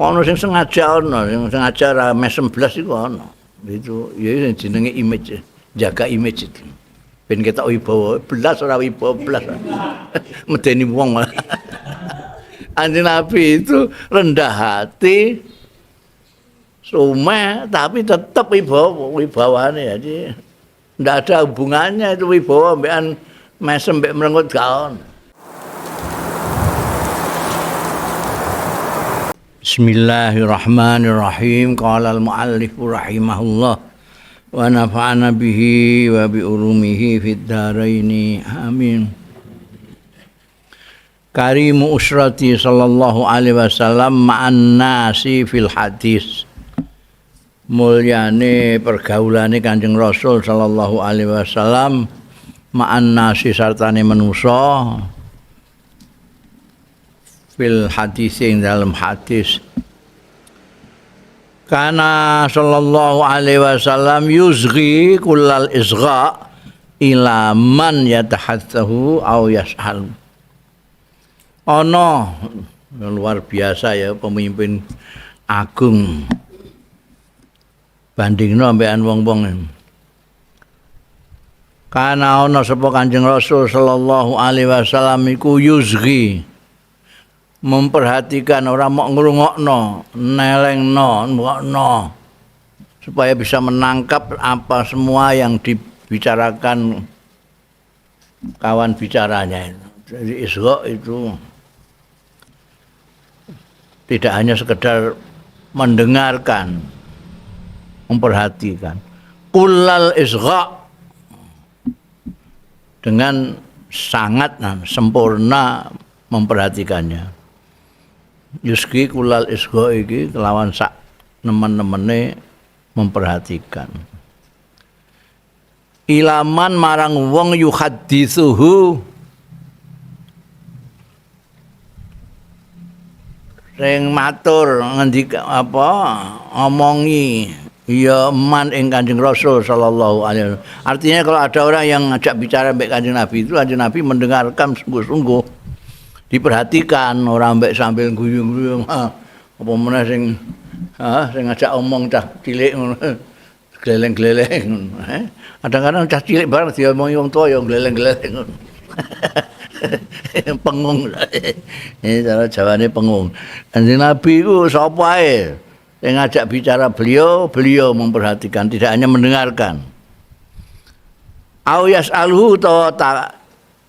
Ana sing sengaja ana, sing sengaja ra mesem blas iku ana. Itu ya jenenge image, jaga image itu. Ben ketok wibawa, blas ora wibawa blas. Medeni wong malah. Kanjeng Nabi itu rendah hati, sumeh, tapi tetap wibawa, wibawane. Jadi ndak ada hubungannya itu wibawa mbekan mesem mbek merengut gak ono. Bismillahirrahmanirrahim. Qala al-muallif rahimahullah wa nafa'ana bihi wa bi ulumihi fid dharaini. Amin. Karimu usrati sallallahu alaihi wasallam ma'an nasi fil hadis. Mulyane pergaulane Kanjeng Rasul sallallahu alaihi wasallam ma'an nasi sartane manusa fil hadis ing dalam hadis. Kana sallallahu alaihi wasallam yuzghi kullal izgha ila man yatahatsahu au yashal. Ana luar biasa ya pemimpin agung. Bandingno ambekan wong-wong. Kana ana sapa Kanjeng Rasul sallallahu alaihi wasallam iku yuzghi, memperhatikan, ora mok ngrungokno, nelengno, ngrungokno supaya bisa menangkap apa semua yang dibicarakan kawan bicaranya itu. Jadi isgha itu tidak hanya sekedar mendengarkan, memperhatikan. Kullal isgha dengan sangat sempurna memperhatikannya. Yusgi kulal isgha iki kelawan sak nemen-nemene memperhatikan. Ilaman marang wong yuhaditsuhu sing matur ngendika apa omongi ya man ing Kanjeng Rasul sallallahu alaihi wasallam. Artinya kalau ada orang yang ngajak bicara mbek Kanjeng Nabi itu, Kanjeng Nabi mendengarkan sungguh-sungguh, diperhatikan, ora mbek sambil guyu-guyu. Apa meneh sing sing ngajak omong cah cilik ngono, gleleng-gleleng ngono. Kadang-kadang cah cilik bareng diomongi wong tuwa ya gleleng-gleleng ngono. Pengung. Ini cara Jawane pengung. Kanjeng Nabi iku sapa ae yang ngajak bicara beliau, beliau memperhatikan, tidak hanya mendengarkan. Au yas'alhu utawa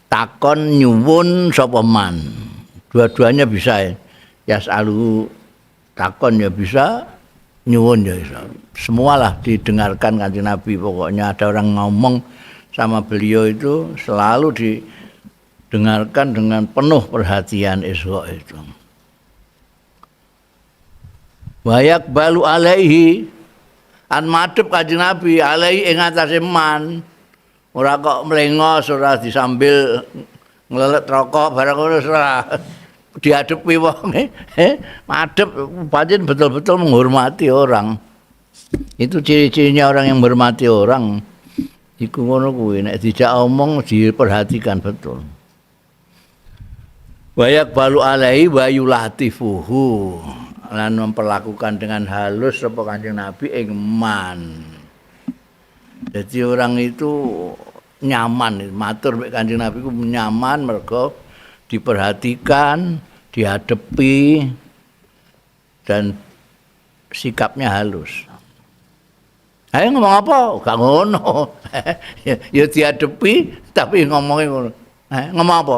takon nyuwun sapa man. Dua-duanya bisa ya. Yas'alhu takon ya bisa, nyuwun ya bisa. Semualah didengarkan Kanjeng Nabi. Pokoknya ada orang ngomong sama beliau itu selalu didengarkan dengan penuh perhatian isgha itu. Wayak balu alaihi an madhep Kanjeng Nabi alaihi ing atase man. Ora kok mlengos, ora disambil nglelet rokok barang ngono ora. Diadepi wong, madhep pancen betul-betul menghormati orang. Itu ciri-cirinya orang yang menghormati orang. Iku ngono kuwi, nek dijak omong diperhatikan betul. Wayak balu alaihi wa yulatifuhu lan memperlakukan dengan halus sapa Kanjeng Nabi ing man. Jadi orang itu nyaman, matur mek Kanjeng Nabi ku nyaman mergo diperhatikan, dihadapi, dan sikapnya halus. Ayo ngomong apa? Gak ngono. Ya dihadapi tapi ngomongnya ngono. Ngomong apa?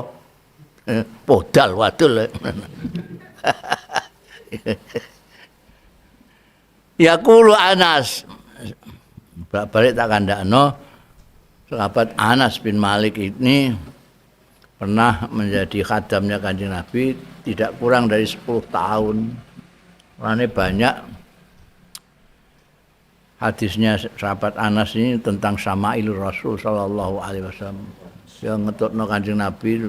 Podal wadul. Yaqulu Anas. Balik tak kandakno, sahabat Anas bin Malik ini pernah menjadi khadamnya Kanjeng Nabi tidak kurang dari 10 tahun. Karena banyak hadisnya sahabat Anas ini tentang Syama'ilur Rasul sallallahu alaihi wasallam. Yang ngetutno Kanjeng Nabi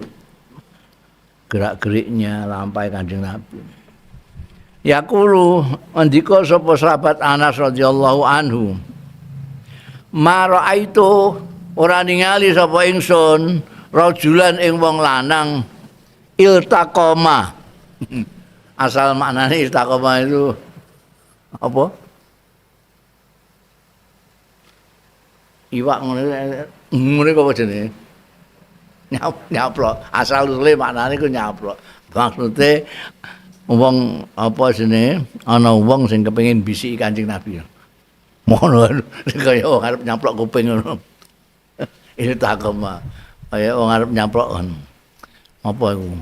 gerak-geriknya lampai Kanjeng Nabi. Yaqulu ngendika sapa sahabat Anas radhiyallahu anhu. Ma ra'aitu ora ningali sapa ingsun rajulan ing wong lanang iltaqama Asal maknane iltaqama itu apa? Iwak ngono ngene kok jenenge? Nyaplok. Asal usule maknane iku nyaplok. Maksude wong apa jenenge? Ana wong sing kepengin bisiki Kanjeng Nabi. Ngono kaya wong arep nyaplok kuping ngono. Iltaqama. Kaya wong arep nyaplok ngono. Apa iku?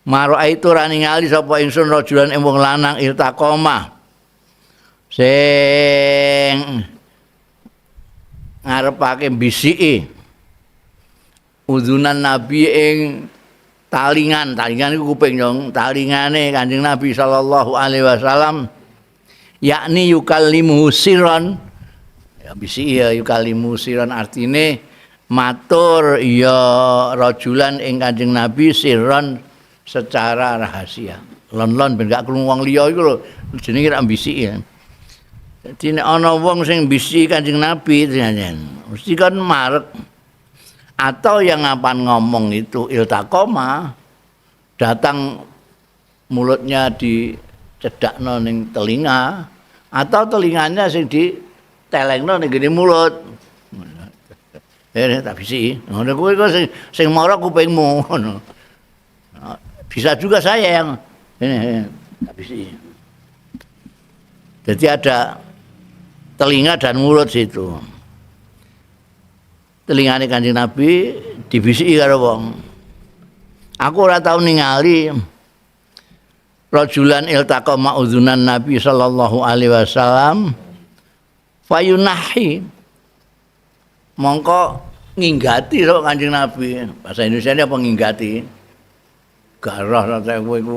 Maro itu ora ningali sapa ingsun rajulan ing wong lanang iltaqama. Sing ngarepake bisiki udunan Nabi ing talingan, talingan iku kuping dong, talingane Kanjeng Nabi sallallahu alaihi wasallam yakni yukallimu sirran. Ya bisiki ya yukallimu sirran artine matur ya rajulan ing Kanjeng Nabi sirran secara rahasia. Lon-lon ben gak krungu wong liya iku lho jenenge ra bisiki. Dadi nek ana wong sing bisiki Kanjeng Nabi mesti kan marek. Atau yang apan ngomong itu iltaqama, datang mulutnya dicedakno ning telinga atau telinganya sing ditelengno ning gene mulut. Tak bisiki. Ngono kuwi kok sing mara kupingmu ngono. Bisa juga saya yang ini tak bisiki. Jadi ada telinga dan mulut situ. Telingane Kanjeng Nabi dibisiki karo wong. Aku ora tau ningali rajulan iltaqama udzunan Nabi sallallahu alaihi wasallam fayunahi. Mongko nginggati sapa Kanjeng Nabi. Bahasa Indonesia ini apa nginggati? Gak roh kowe iku.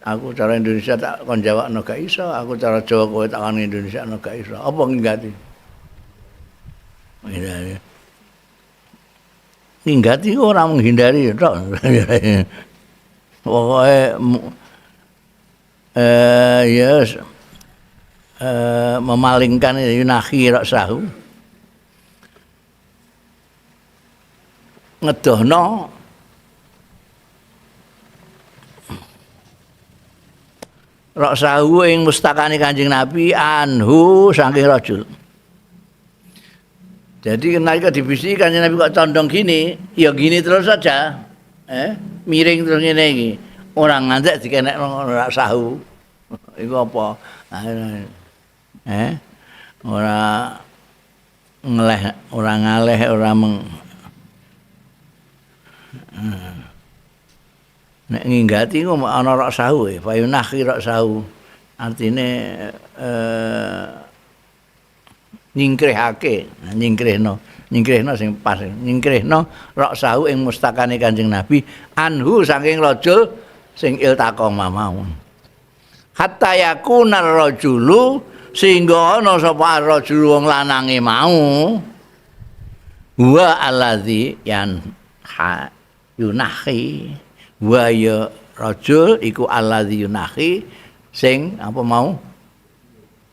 Aku cara Indonesia tak kon jawabno gak iso, aku cara Jawa kowe tak kon Indonesia no gak iso. Apa nginggati? Nginggati. Nginggati ora menghindari tok. Pokoke memalingkan yunahi raksahu. Ngedohno raksahu ing mustakane Kanjeng Nabi anhu saking rajul. Jadi nalika dibisiki Kanjeng Nabi kok condong gini, ya gini terus saja. Miring terus ngene iki. Ora ngantek dikenekno raksahu. Iku apa? Ora ngeleh, ora ngaleh, ora meng nek nginggati ku ana raksahu, fayunahi raksahu. Artine nyingkrihake, nyingkrihno, nyingkrihno sing pas, nyingkrihno raksahu ing mustakane Kanjeng Nabi anhu saking rajul sing iltaqama mau. Hatta yakuna rajulu sehingga ana sapa rajul wong lanange mau wa allazi yan ha yunahi wa ya rajul iku allazi yunahi sing apa mau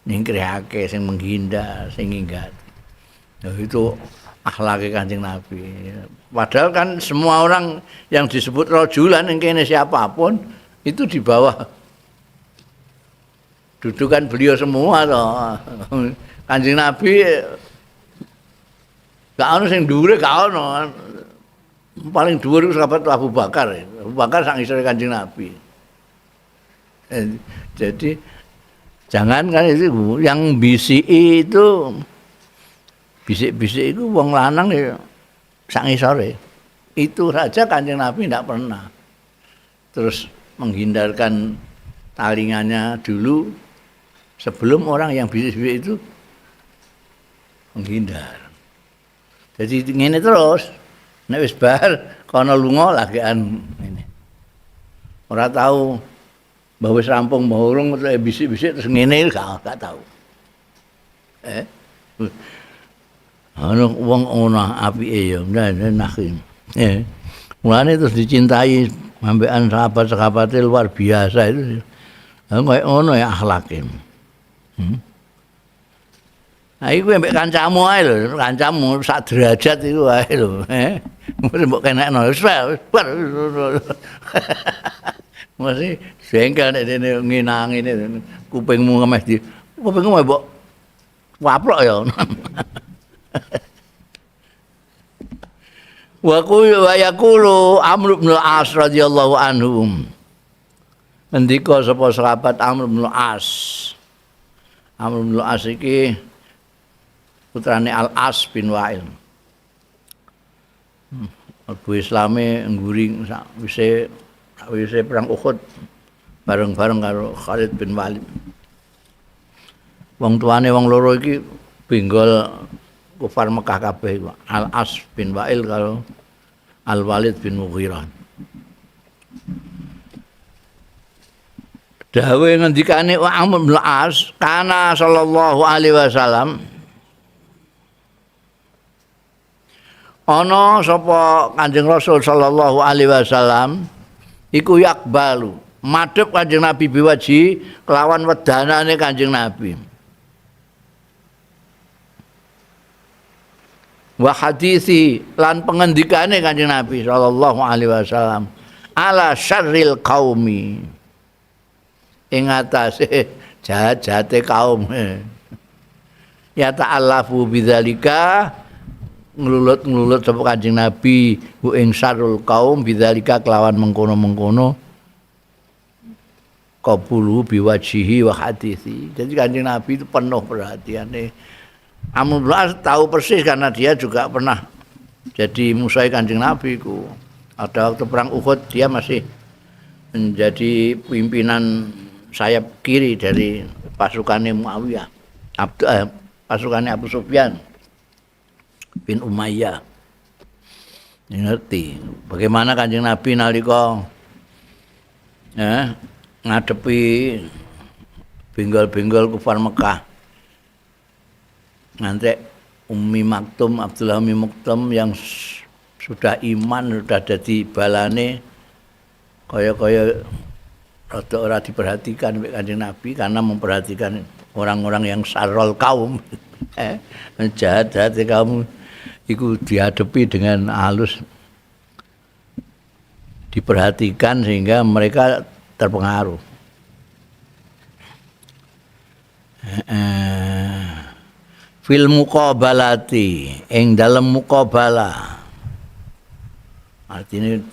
nyingkrihake, sing menghindar, sing nginggat. Nah, itu akhlake Kanjeng Nabi. Padahal kan semua orang yang disebut rajulan yang kene siapapun itu di bawah dudukan beliau semua toh. Kanjeng Nabi gak ono sing dhuwure, gak ono. Paling dhuwur iku sahabat Abu Bakar. Abu Bakar sang isore Kanjeng Nabi. Jadi jangan kan itu yang bisiki itu bisik-bisik itu wong lanang ya sak ngisore. Itu saja Kanjeng Nabi ndak pernah. Terus menghindarkan talingannya dulu sebelum orang yang bisik-bisik itu menghindar. Jadi ngene terus. Nek wis bar kono lunga lagian ngene. Ora tahu bahwa wis rampung mbah urung bisik-bisik terus ngene gak tahu. Ana wong ana apike ya nah. Mulane terus dicintai ambekan sahabat-sahabate luar biasa itu. Kaya ngono ya akhlake. Nah iku ambek kancamu ae lho, kancamu sak derajat iku ae lho, Mbok kenekno wis bar. Mesti jengkel nek dene nginang ngene kupingmu ngemeh di kupingmu mbok waplok ya. Wa yaqulu Amr bin Al-As radhiyallahu anhu. Ngendika sapa sahabat Amr bin Al-As. Amr bin Al-As iki putrane Al-As bin Wa'il. Abu Islame ngguring sakwise perang Uhud bareng-bareng karo Khalid bin Walid. Wong tuane wong loro iki benggol kufar Mekah kabeh iku. Al-As bin Wa'il karo Al-Walid bin Mughirah. Dawuhe ngendikane Amr bin Al-As, kana sallallahu alaihi wasallam ana sapa Kanjeng Rasul sallallahu alaihi wasallam iku yakbalu madhep Kanjeng Nabi biwaji kelawan wedanane Kanjeng Nabi wa hadisi lan pengendikane Kanjeng Nabi sallallahu alaihi wasallam ala syarril qaumi ing atase jahat-jahate kaum ya ta'allafu bidzalika nglulut-nglulut sapa Kanjeng Nabi hu ing syarrul kaum bidzalika kelawan mengkono-mengkono qabulu biwajihi wa hadisi. Jadi Kanjeng Nabi itu penuh perhatiane. Amr bin Al-As tahu persis karena dia juga pernah jadi musuh Kanjeng Nabi ku. Ada waktu perang Uhud dia masih menjadi pimpinan sayap kiri dari pasukannya Muawiyah, pasukannya Abu Sufyan bin Umayyah. Ngerti bagaimana Kanjeng Nabi nalika ngadepi benggol-benggol kufar Mekah. Ngantek Ummi Maktum, Abdullah Ummi Maktum yang sudah iman, sudah jadi balane kaya-kaya rada ora diperhatikan oleh Kanjeng Nabi karena memperhatikan orang-orang yang sarol kaum. Jahat-jahat kaum iku dihadapi dengan halus, diperhatikan sehingga mereka terpengaruh. Fil muqabalati, ing dalem muqabalah. Artinya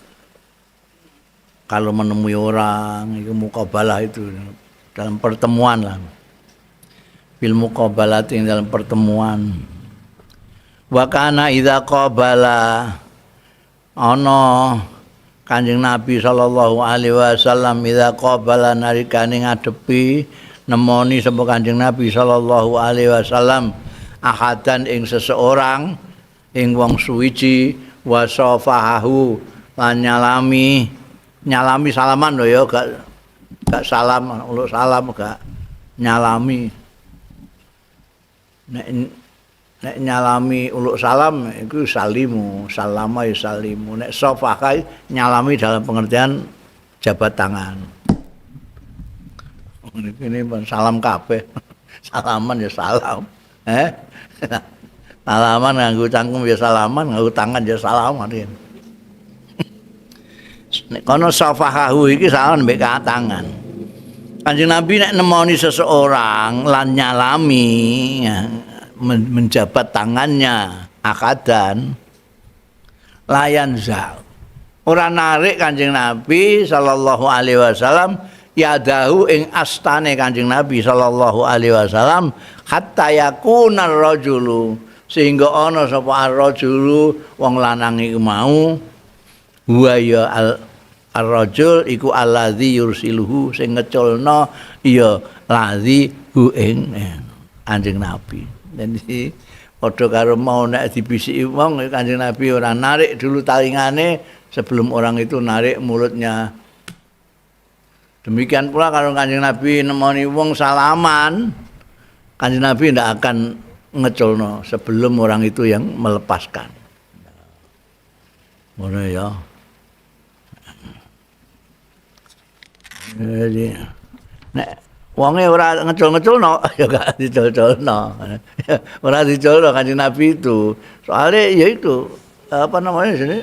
kalau menemui orang itu muqabalah, itu dalam pertemuan lah. Fil muqabalati ing dalam pertemuan. Wa kana idza qabala, ana Kanjeng Nabi sallallahu alaihi wasallam idza qabala nalikane ngadepi nemoni sapa Kanjeng Nabi sallallahu alaihi wasallam ahadan ing seseorang ing wong suwiji wa safahu lan nyalami nyalami salaman lho ya, gak salam uluk salam gak nyalami. Nek nyalami uluk salam iku salimu, salama ya salimu. Nek sofaka nyalami dalam pengertian jabat tangan. Ini salam kabeh. Salaman ya salam. Salaman nganggo cangkem ya salaman, nganggo tangan ya salaman. Nek kono safahahu iki salaman mbek tangan. Kanjeng Nabi nek nemoni seseorang lan nyalami menjabat tangannya akadan layan zal. Ora narik Kanjeng Nabi sallallahu alaihi wasallam yadahu ing astane Kanjeng Nabi sallallahu alaihi wasallam hatta yakuna rajulu, sehingga ana sapa ar-rajulu wong lanang iku mau huwa ya ar-rajul iku allazi yursiluhu sing ngeculno ya lazi hu ing Kanjeng Nabi. Jadi padha karo mau nek dibisiki wong Kanjeng Nabi ora narik dulu talingane sebelum orang itu narik mulutnya. Demikian pula kalau Kanjeng Nabi nemoni wong salaman, Kanjeng Nabi ndak akan ngeculno sebelum orang itu yang melepaskan. Ngono ya. Jadi nek wonge ora ngecul-ngeculno ya gak diculculno. Ora diculno Kanjeng Nabi itu. Soalnya ya itu apa namanya sini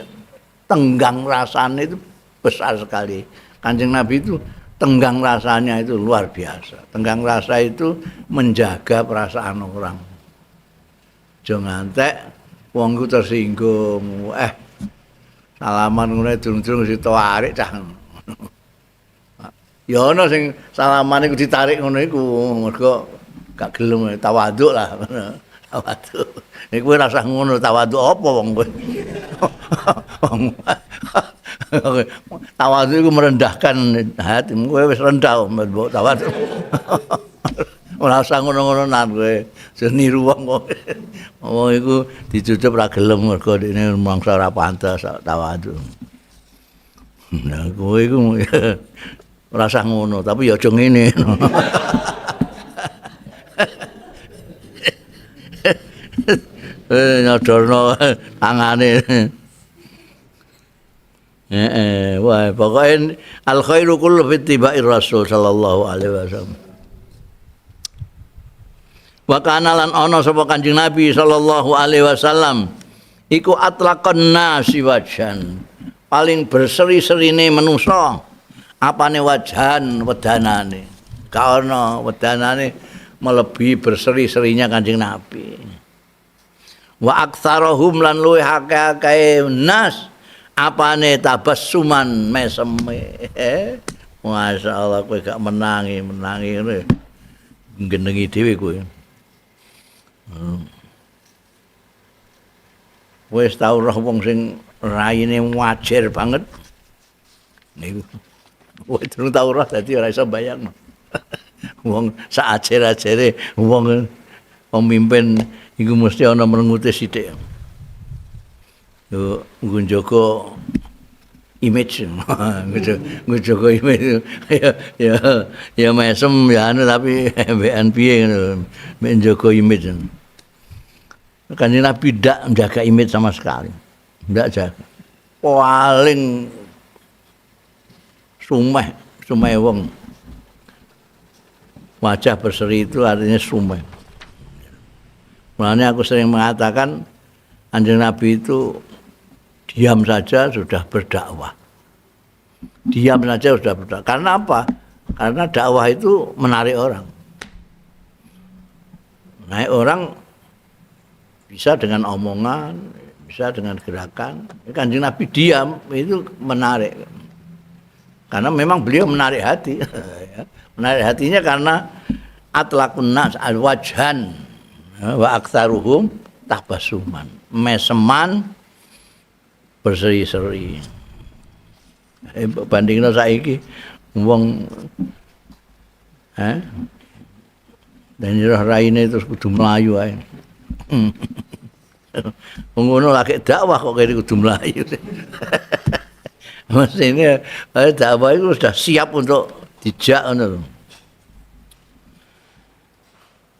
tenggang rasane itu besar sekali. Kanjeng Nabi itu tenggang rasanya itu luar biasa. Tenggang rasa itu menjaga perasaan orang. Aja ngantek wong ku tersinggung. Salaman ngono durung-durung ditarik cah. Ya ana sing salaman iku ditarik ngono iku mergo gak gelem tawaduk lah. Tawaduk. Nek kowe rasah ngono tawaduk apa wong kowe? Tawaduk iku merendahkan hati. Kowe wis rendah mbok tawaduk. Ora usah ngono-ngononan kowe. Aja niru wong kok. Wong iku dicucup ra gelem mergo dekne mangsa ora pantes tawaduk. Nah kowe iku ora usah ngono, tapi ya aja ngene. Nyodorno tangane. Wah, pokoke al khairu kullu fi ittiba'ir rasul sallallahu alaihi wasallam. Wa kana lan ana sapa Kanjeng Nabi sallallahu alaihi wasallam iku atlaqan nasi wajhan. Paling berseri-serine manusa apane wajhan wedanane. Gak ana wedanane melebihi berseri-serinya Kanjeng Nabi. Wa aktsarahum lan luwih akeh-akehe nas apane tabassuman meseme. Masyaallah kowe gak menangi ngono. Genengi dhewe kowe. Wis tau roh wong sing raine wajer banget. Niku. Kowe durung tau roh dadi ora iso bayangno. Wong sak ajer-ajere wong pemimpin iku mesti ana merengute sithik. Yo nggo njaga image. Nggo image. Ya ya mesem ya anu tapi mbekan piye ngono. Mek njaga image. Kanjeng Nabi ndak menjaga image sama sekali. Ndak jaga. Paling sumeh, sumeh wong. Wajah berseri itu artinya sumeh. Mulanya aku sering mengatakan Kanjeng Nabi itu diam saja sudah berdakwah. Diam saja sudah berdakwah. Karena apa? Karena dakwah itu menarik orang. Naik orang bisa dengan omongan, bisa dengan gerakan. Kanjeng Nabi diam itu menarik. Karena memang beliau menarik hati. Menarik hatinya karena atlaqun nas alwajhan wa aktsaruhum tabassuman. Meseman berseri-seri. Bandingno saiki wong dan nyerah raine terus kudu mlayu ae. Wong ngono lagi dakwah kok kene kudu mlayu. Mestine dakwah itu sudah siap untuk dijak ngono.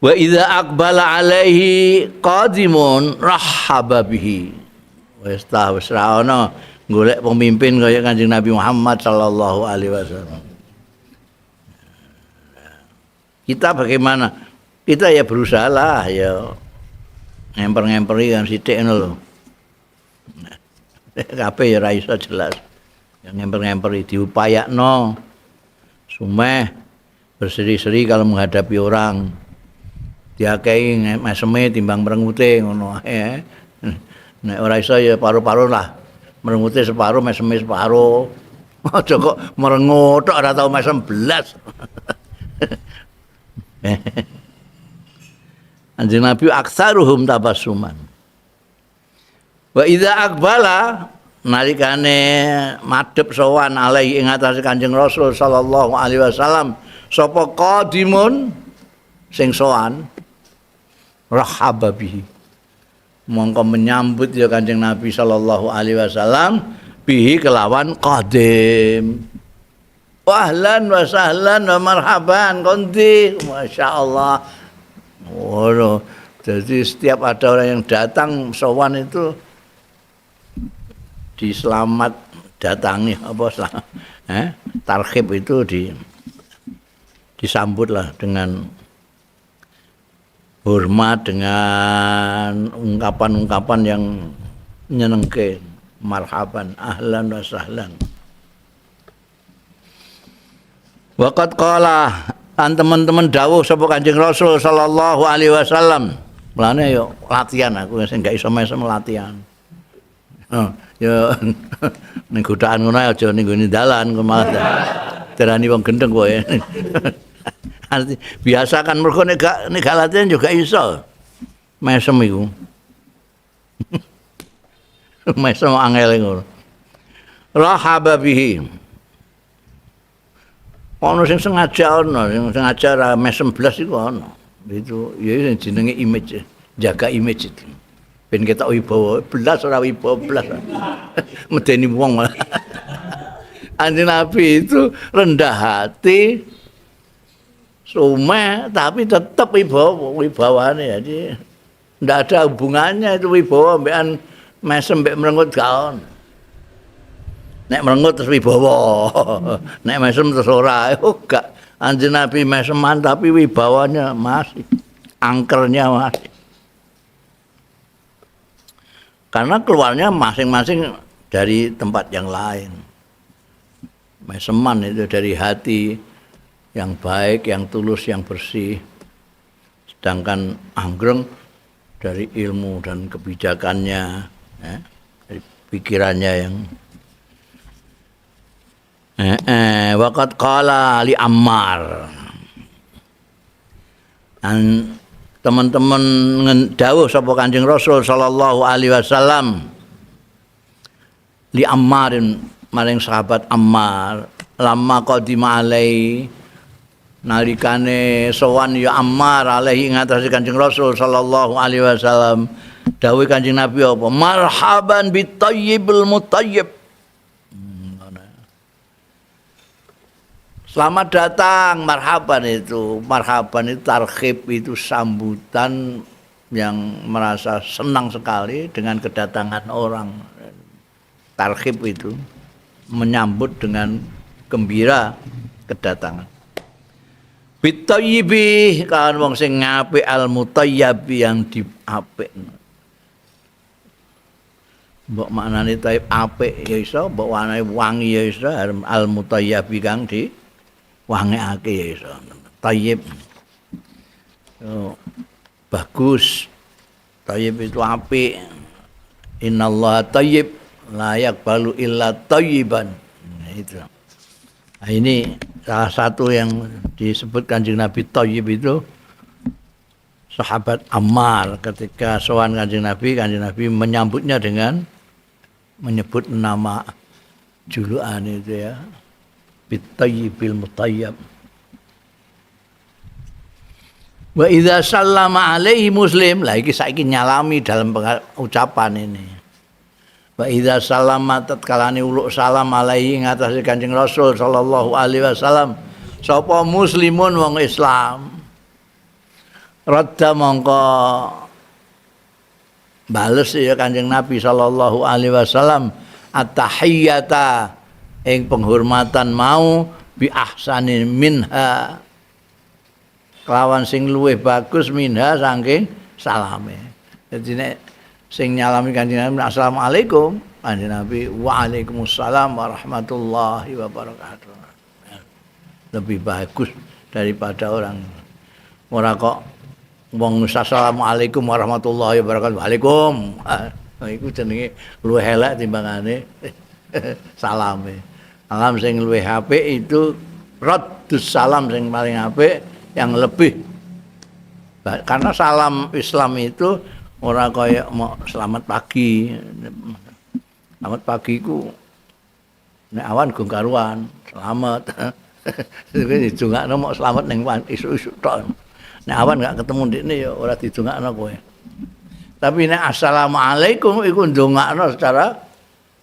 Wa idza aqbala alaihi qadimun rahaba bihi. Wis ta wis ra ono golek pemimpin kaya Kanjeng Nabi Muhammad sallallahu alaihi wasallam. Kita bagaimana? Kita ya berusaha lah ya ngemper-ngemperi kan sithik ngono lho. Kabeh ya ra iso jelas. Ya ngemper-ngemperi diupayakno. Sumeh berseri-seri kalau menghadapi orang. Diakehi meseme timbang merengute ngono ae. Nek ora iso ya paru-paru lah. Merengute separuh, meseme separuh. Aja kok merengut tok ora tau mesem blas. Kanjeng Nabi aktsaruhum tabassuman. Wa idza aqbala nalikane madhep sowan alaihi ing atase Kanjeng Rasul sallallahu alaihi wasallam sapa qadimun sing sowan rahaba bihi mongko menyambut ya Kanjeng Nabi sallallahu alaihi wasallam bihi kelawan qadim. Ahlan wa sahlan wa marhaban konti, masyaallah. Oh, jadi setiap ada orang yang datang sowan itu diselamat datangi apa tarhib itu disambutlah dengan hormat, dengan ungkapan-ungkapan yang nyenengke, marhaban, ahlan wa sahlan. Waqat qala an teman-teman dawuh sapa Kanjeng Rasul sallallahu alaihi wasallam. Mulane yo latihan aku sing gak iso mesem latihan. Oh, yo ning godaan ngono aja ning nggone dalan kok malah darani wong gendeng kowe. Biasakan mergo nek gak latihan juga iso. Mesem iku. Mesem angel ngono. Rahaba bihi. Ono sing sengaja ono, sing sengaja ra mesem blas iku ono. Itu ya sing jenenge image, jaga image itu. Ben ketok wibawa, blas ora wibawa blas. Medeni wong malah. Anjing Nabi itu rendah hati, sumeh tapi tetap wibawa, wibawane. Jadi ndak ada hubungannya itu wibawa mbekan mesem mbek merengut gak ono. Nek merengut terus wibawa, nek mesem terus ora. Oh gak, Anjing Nabi meseman tapi wibawanya masih, angkernya masih. Karena keluarnya masing-masing dari tempat yang lain. Meseman itu dari hati yang baik, yang tulus, yang bersih. Sedangkan anggreng dari ilmu dan kebijakannya, ya, dari pikirannya yang waqad qala li Ammar. Dan teman-teman dawuh sapa Kanjeng Rasul sallallahu alaihi wasallam li Ammarin maring sahabat Ammar lamma qadima alai nalikane sowan ya Ammar alaihi ngatasi Kanjeng Rasul sallallahu alaihi wasallam dawuh Kanjeng Nabi apa marhaban bitayyibul mutayyib. Selamat datang, marhaban itu. Marhaban itu tarhib, itu sambutan yang merasa senang sekali dengan kedatangan orang. Tarhib itu menyambut dengan gembira kedatangan. Bitayyibi kan wong sing ngapik al-mutayyibi yang diapik. Mbok maknane taib apik ya iso, mbok warnane wangi ya iso, al-mutayyibi kang di wangekake ya iso. Thayyib. Oh, bagus. Thayyib itu apik. Innallaha thayyib la yaqbalu illa thayyiban. Nah, itu. Nah, ini salah satu yang disebut Kanjeng Nabi thayyib itu sahabat Ammar ketika sowan Kanjeng Nabi menyambutnya dengan menyebut nama julukan itu ya. Bitayyibil mutayyib. Wa idza sallama alaihi muslim, lah iki saiki nyalami dalam ucapan ini. Wa idza sallama tatkalane uluk salam alaihi ngatasé Kanjeng Rasul sallallahu alaihi wasallam sapa muslimun wong Islam. Radda mongko bales ya Kanjeng Nabi sallallahu alaihi wasallam at-tahiyyata ing penghormatan mau bi ahsani minha kelawan sing luwih bagus minha saking salame. Jadi nek sing nyalami Kanjeng Nabi assalamualaikum, Kanjeng Nabi waalaikumsalam warahmatullahi wabarakatuh. Lebih bagus daripada orang ora kok wong assalamualaikum warahmatullahi wabarakatuh. Waalaikum. Iku jenenge luwih elek timbangane salame. Salam sing luwih apik itu raddus salam sing paling apik yang lebih. Karena salam Islam itu ora kaya mau selamat pagi. Selamat pagi ku nek awan gong karuan, selamat. Iku didongakno mau selamat ning isuk-isuk tok. Nek awan gak ketemu ndekne ya ora didongakno kowe. Tapi nek assalamualaikum iku ndongakno secara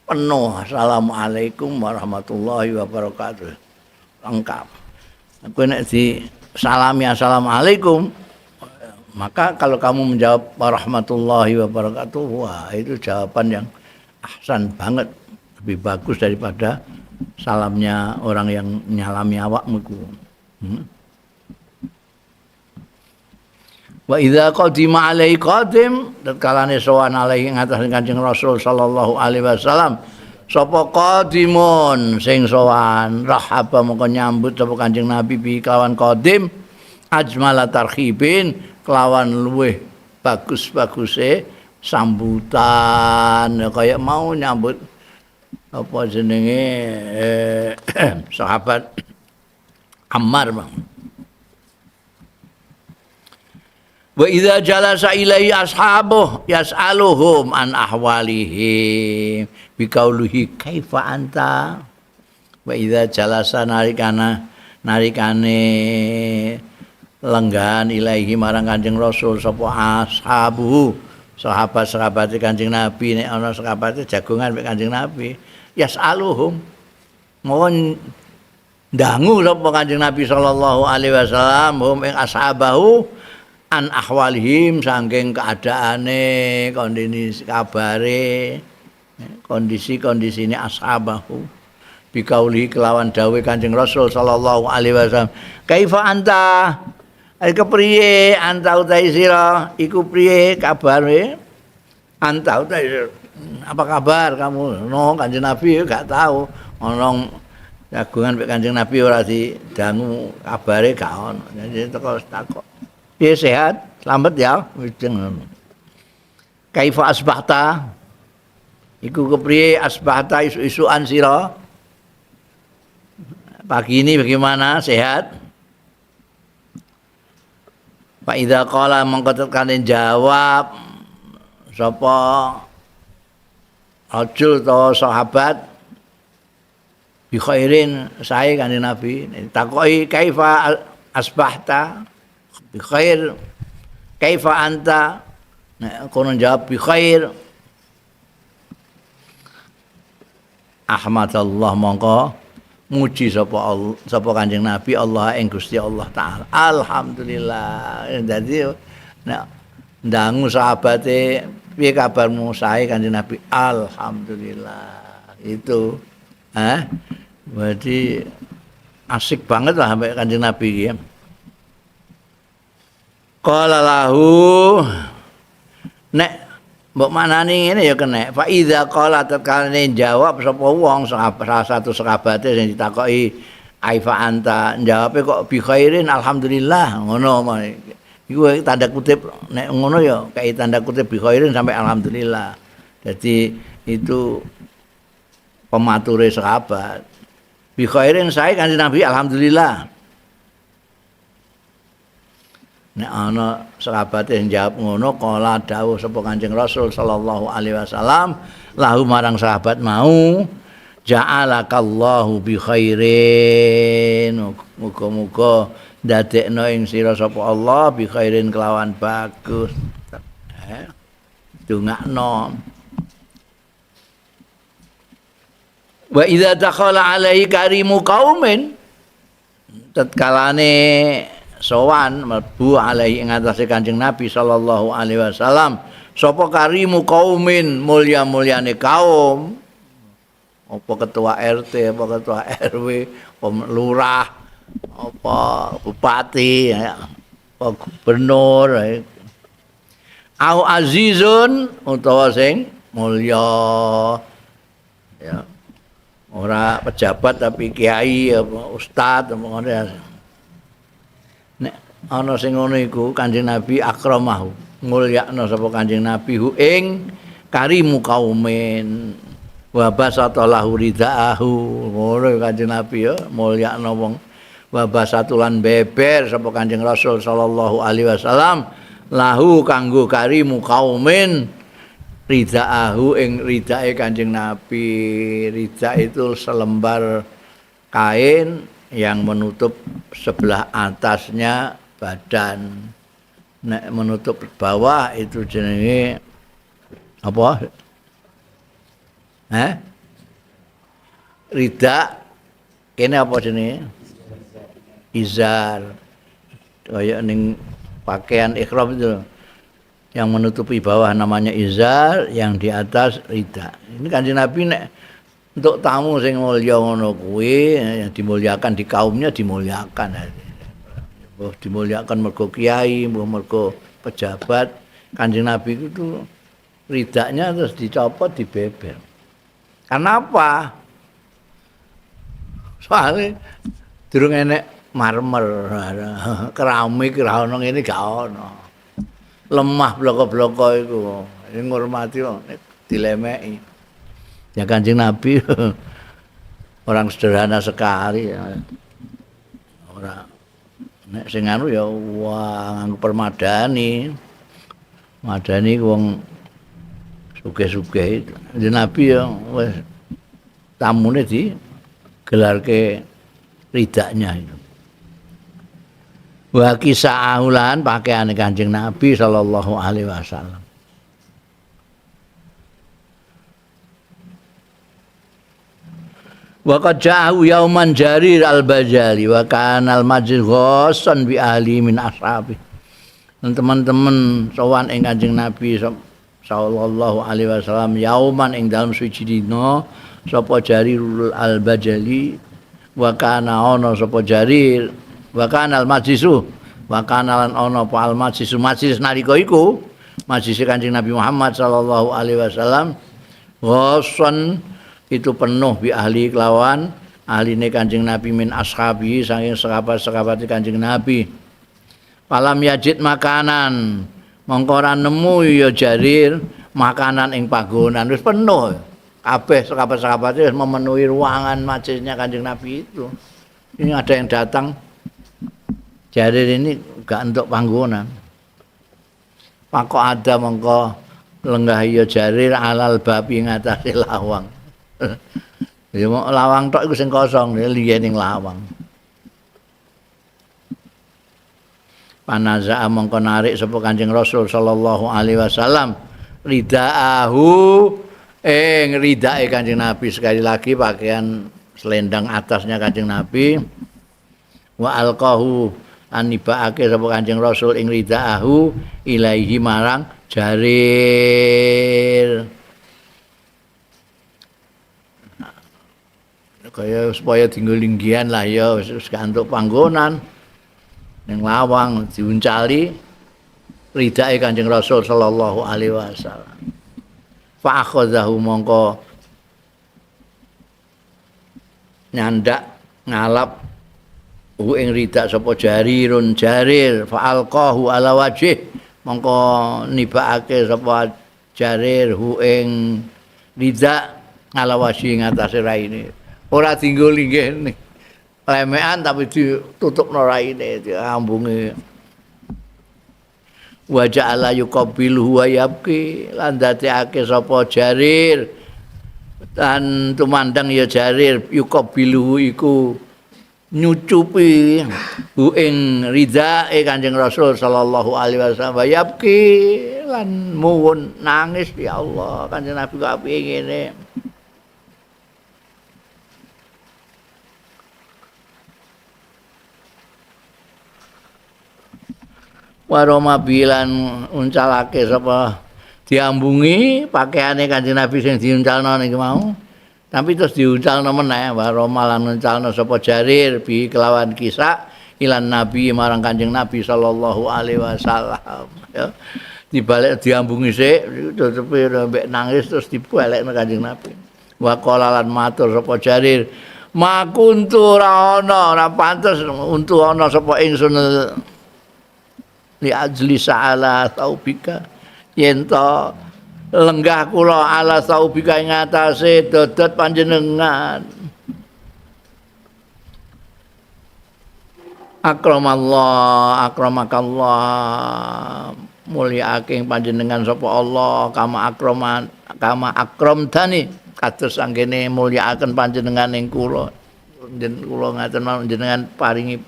penuh. Assalamualaikum warahmatullahi wabarakatuh. Lengkap. Kowe nek disalami assalamualaikum, maka kalau kamu menjawab warahmatullahi wabarakatuh, wah itu jawaban yang ahsan banget, lebih bagus daripada salamnya orang yang nyalami awakmu iku. Wa idza qadima alaihi qadim, tatkalane sowan alaihi ngatas Kanjeng Rasul sallallahu alaihi wasallam Sapa qadimun sing sowan rahaba mongko nyambut sapa Kanjeng Nabi bi kelawan qadim ajmala tarhibin kelawan luweh bagus-baguse sambutan kaya mau nyambut apa jenenge sahabat Ammar bang. Wa idza jalasa ilaihi ashabuh yas'aluhum an ahwalihim biqaulihi kaifa anta. Wa idza jalasa narikane lenggan ilaihi marang Kanjeng Rasul sapa ashabuhu sahabat-sahabate Kanjeng Nabi nek ana sahabate jagongan mek Kanjeng Nabi yas'aluhum mohon dangu sapa Kanjeng Nabi sallallahu alaihi wasallam hum ing ashabahu an ahwalihim saking keadaane kondisi kabare kondisi-kondisine ashabahu bikauli kelawan dawuh Kanjeng Rasul sallallahu alaihi wasallam kaifa anta kepriye anta utahe sira iku priye kabare anta utahe apa kabar kamu no Kanjeng Nabi gak tahu ono jagongan mek Kanjeng Nabi ora didangu kabare gak ono jadi teko takok piye sehat selamat ya ngono kaifa asbahta iku kepriye asbahta isu-isuan sira pagi ini bagaimana sehat. Fa idza qala mongko tekane jawab sapa rajul to sahabat bi khairin sae Kanjeng Nabi takoki kaifa asbahta bi khair kaifa anta nek kono jawab bi khair ahmadallah mongko muji sapa Allah sapa Kanjeng Nabi Allah ing Gusti Allah taala alhamdulillah. Dadi nek ndangu sahabate piye kabarmu sae Kanjeng Nabi alhamdulillah itu berarti asik banget lah sampai Kanjeng Nabi iki. Qala lahu nek mbok maknani ngene ya kena. Fa idza qala tatkane jawab sapa wong salah satu sahabate sing ditakoki aifa anta jawabe kok bi khairin alhamdulillah ngono. Iku tanda kutip nek ngono ya kayak tanda kutip bi khairin sampai alhamdulillah. Jadi itu pemature sahabat. Bi khairin sae Kanjeng Nabi alhamdulillah. Nek ana sahabate sing jawab ngono kala dawuh sapa Kanjeng Rasul sallallahu alaihi wasallam lahu marang sahabat mau ja'alakallahu bi khairin muga-muga ndadekno ing sira sapa Allah bi khairin kelawan bagus. Dongakno. Wa idza dakhala alaihi karimu qaumin tatkalane sowan mlebu alaihi ing atase Kanjeng Nabi sallallahu alaihi wasallam sapa karimu qaumin mulya-mulyane kaum apa ketua RT apa ketua RW apa lurah apa bupati apa gubernur au azizun utawa sing mulya ya ora pejabat tapi kiai apa ustaz apa ngono ya. Nek ana sing ngono iku Kanjeng Nabi akramahu mulyakno sapa Kanjeng Nabi hu ing karimu kaumin wa basatalahu ridaahu ngono Kanjeng Nabi ya mulyakno wong wa basatulan beber sapa Kanjeng Rasul sallallahu alaihi wasallam lahu kanggo karimu kaumin ridaahu ing ridae Kanjeng Nabi. Rida itu selembar kain yang menutup sebelah atasnya badan. Nek menutup bawah itu jenenge apa? Rida kene apa jenenge? Izar. Kaya ning pakaian ihram itu yang menutupi bawah namanya izar, yang di atas rida. Ini Kanjeng Nabi nek untuk tamu sing mulya ngono kuwi yang dimuliakan di kaumnya dimuliakan. Mbuh dimuliakan mergo kiai, mbuh mergo pejabat, Kanjeng Nabi itu ridaknya terus dicopot dibeber. Kenapa? Soale durung enek marmer, keramik ora ono ngene gak ono. Lemah bloko-bloko iku ngurmati dilemeki. Ya Kanjeng Nabi orang sederhana sekali. Ora nek sing anu ya wah nganggo permadani. Madani wong sugih-sugih. Kanjeng Nabi ya wis tamune digelarke ridaknya itu. Wa kisa'ulan pakaiane Kanjeng Nabi sallallahu alaihi wasallam. Wa qad ja'u yauman Jarir al-Bajali wa kana al-majlis ghassan bi ahli min ashabi. Dan teman-teman sowan ing Kanjeng Nabi sallallahu alaihi wasallam yauman ing dalem suci dina sapa Jarir al-Bajali wa kana ana sapa Jarir wa kana al-majlisu wa kana lan ana apa al-majlisu majlis nalika iku majlis Kanjeng Nabi Muhammad sallallahu alaihi wasallam ghassan itu penuh bi ahli kelawan ahline Kanjeng Nabi min ashabi saking sahabat-sahabat Kanjeng Nabi. Palam yajid makanan mongko ora nemu ya Jarir makanan ing panggonan wis penuh kabeh sahabat-sahabat wis memenuhi ruangan majelisnya Kanjeng Nabi itu. Ini ada yang datang Jarir ini gak entuk panggonan. Pakok ada mongko lenggah ya Jarir alal babi ngatasi lawang. Ya lawang tok iku sing kosong, liye ning lawang. Panaza'a mongko narik sapa Kanjeng Rasul sallallahu alaihi wasallam ridaahu ing ridae Kanjeng Nabi, sekali lagi pakaian selendang atasnya Kanjeng Nabi. Wa alqahu anibaake sapa Kanjeng Rasul ing ridaahu ilaihi marang Jarir. Kaya supaya dienggo linggihan lah ya wis gak entuk panggonan ning lawang diuncali ridae Kanjeng Rasul sallallahu alaihi wasallam. Fa akhadhahu mongko nyandak ngalap hu ing ridak sapa Jarirun Jarir fa alqahu ala wajih mongko nibakake sapa Jarir hu ing ridak ala wajih ngatasé raine. Ora dienggo linggih lemekan tapi ditutupno raine diambunge. Wa ja'ala yuqabbiluhu wa yabki lan dadekake sapa Jarir lan tumandang ya Jarir yuqabbiluhu iku nyucupi hu ing ridae Kanjeng Rasul sallallahu alaihi wasallam wa yabki lan muwun nangis ya Allah Kanjeng Nabi kok apike ngene. Waroma bilan uncalake sapa diambungi pakaiane Kanjeng Nabi sing diuncalno niku mau. Tapi terus diuncalno meneh waroma lan uncalno sapa Jarir bi kelawan kisah ilan Nabi marang Kanjeng Nabi sallallahu alaihi wasallam ya. Dibalik diambungi sik tutupi mbek nangis terus dibalekno Kanjeng Nabi. Wa qala lan matur sapa Jarir ma kuntu ora ana ora pantes untu ana sapa ingsun li ajli sa'ala saubika yen to lenggah kula ala saubika ing atase dodot panjenengan. Akramallah akramakallah mulyaake panjenengan sapa Allah kama akraman kama akramtani kados anggene mulyakaken panjenengan ing kula kula ngaten panjenengan paringi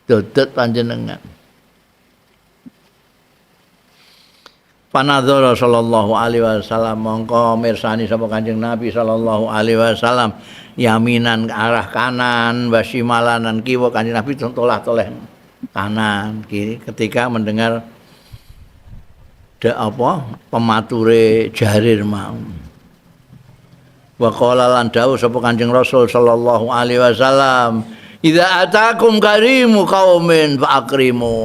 dodot panjenengan. Panadzara sallallahu alaihi wasallam mongko mirsani sapa Kanjeng Nabi sallallahu alaihi wasallam yaminan ke arah kanan wasimalan lan kiwa. Kanjeng Nabi tolah-toleh kanan kiri ketika mendengar de apa pemature Jarir mau. Wa qala lan dawuh sapa Kanjeng Rasul sallallahu alaihi wasallam idza atakum karimu qaumin fa akrimu.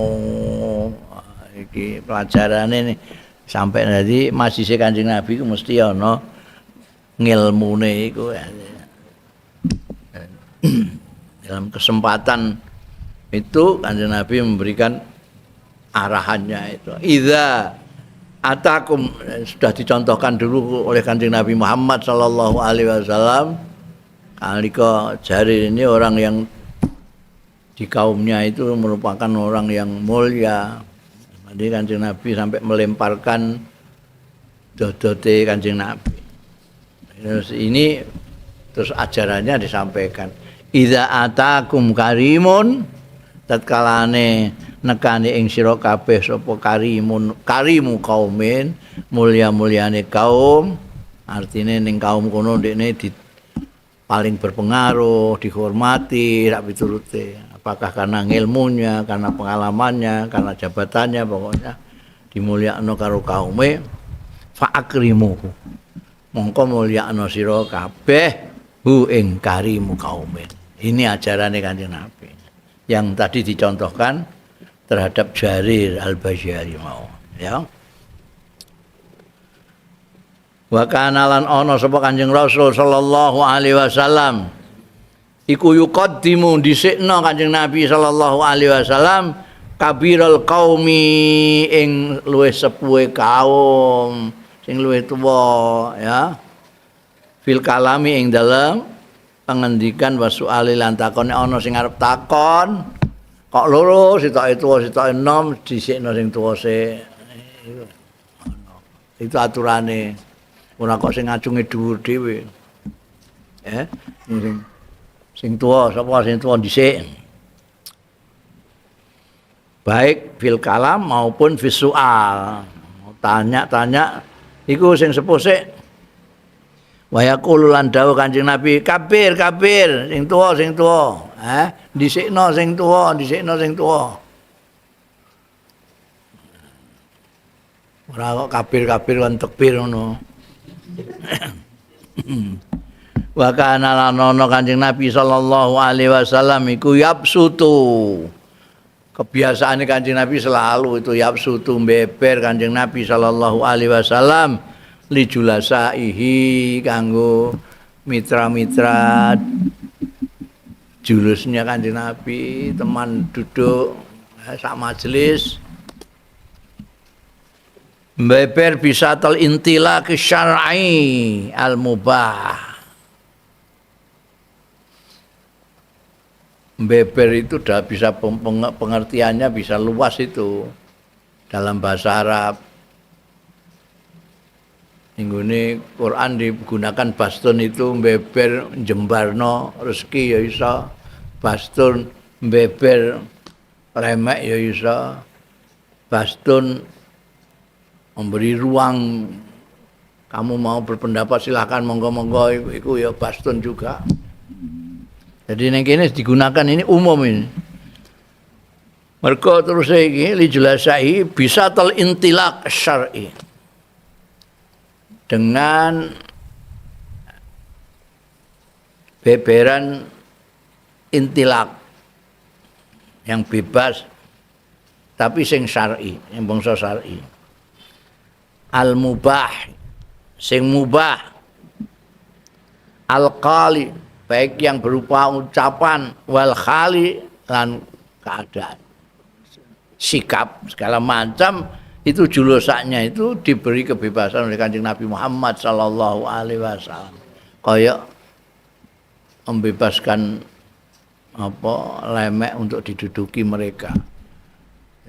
Iki pelajarane nih. Sampai nanti masjid Kanjeng Nabi ku mesti ana Ngilmune iku. Dalam kesempatan itu Kanjeng Nabi memberikan arahannya itu. Idza atakum, sudah dicontohkan dulu oleh Kanjeng Nabi Muhammad sallallahu alaihi wasallam. Nalika Jarir ini orang yang di kaumnya itu merupakan orang yang mulia. Jadi Kanjeng Nabi sampai melemparkan dodote Kanjeng Nabi. Terus ini terus ajarannya disampaikan. Idza atakum karimun, tatkalane nekani ing sira kabeh sapa karimun, karimu kaumin, mulya-mulyane kaum, artine ning kaum kono ndekne di paling berpengaruh, dihormati, rak piturute. Apakah karena ilmunya, karena pengalamannya, karena jabatannya, pokoknya dimulyakno karo kaume, fa'akrimuhu. Mongko mulyakno sira kabeh hu ing karimu kaumin. Ini ajarane Kanjeng Nabi yang tadi dicontohkan terhadap Jarir Al-Bajali mau, ya. Wa kana lan ana sapa Kanjeng Rasul sallallahu alaihi wasallam iku yuqaddimu dhisikna Kanjeng Nabi sallallahu alaihi wasallam kabiral qaumi ing luwih sepuhe kaum, sing luwih tuwa, ya. Fil kalami ing dalem pangendikan wa suali lan takone, ana sing arep takon kok loro, sitoke tuwa sitoke enom, dhisikna sing tuwa sik. Itu aturane. Ora kok sing ngacunge dhuwur dhewe. Sing tuwa sapa sing tuwa dhisik. Baik fil kalam maupun fis soal. Tanya-tanya iku sing sepuh sik. Wa yaqulu lan dawuh Kanjeng Nabi, kabir kabir, sing tuwa sing tuwa, dhisikno sing tuwa, dhisikno sing tuwa. Ora kok kabir-kabir lan tekbir ngono. Wa kana lan ana Kanjeng Nabi sallallahu alaihi wasallam iku yapsutu. Kebiasaane Kanjeng Nabi selalu itu yapsutu, beber Kanjeng Nabi sallallahu alaihi wasallam li julasaihi kanggo mitra-mitra julusnya Kanjeng Nabi, teman duduk sak majelis. Beber bisa tel intilaq syar'i al mubah. Beber itu udah bisa pengertiannya bisa luas itu dalam bahasa Arab. Ninggune Quran digunakan bastun itu beber jembarno rezeki ya iso, bastun beber remek ya iso, bastun memberi ruang kamu mau berpendapat silahkan monggo-monggo, iku ya bastun juga. Jadi ning kene digunakan ini umum ini. Mergo terus iki li jelasai bisa tel intilaq syar'i. Dengan beberan intilak yang bebas tapi sing syar'i, yang bangsa syar'i. Al mubah, sing mubah. Al qali, baik yang berupa ucapan, wal khali lan keadaan, sikap segala macam itu julusaknya itu diberi kebebasan oleh Kanjeng Nabi Muhammad sallallahu alaihi wasallam. Kayak membebaskan apa lemek untuk diduduki mereka.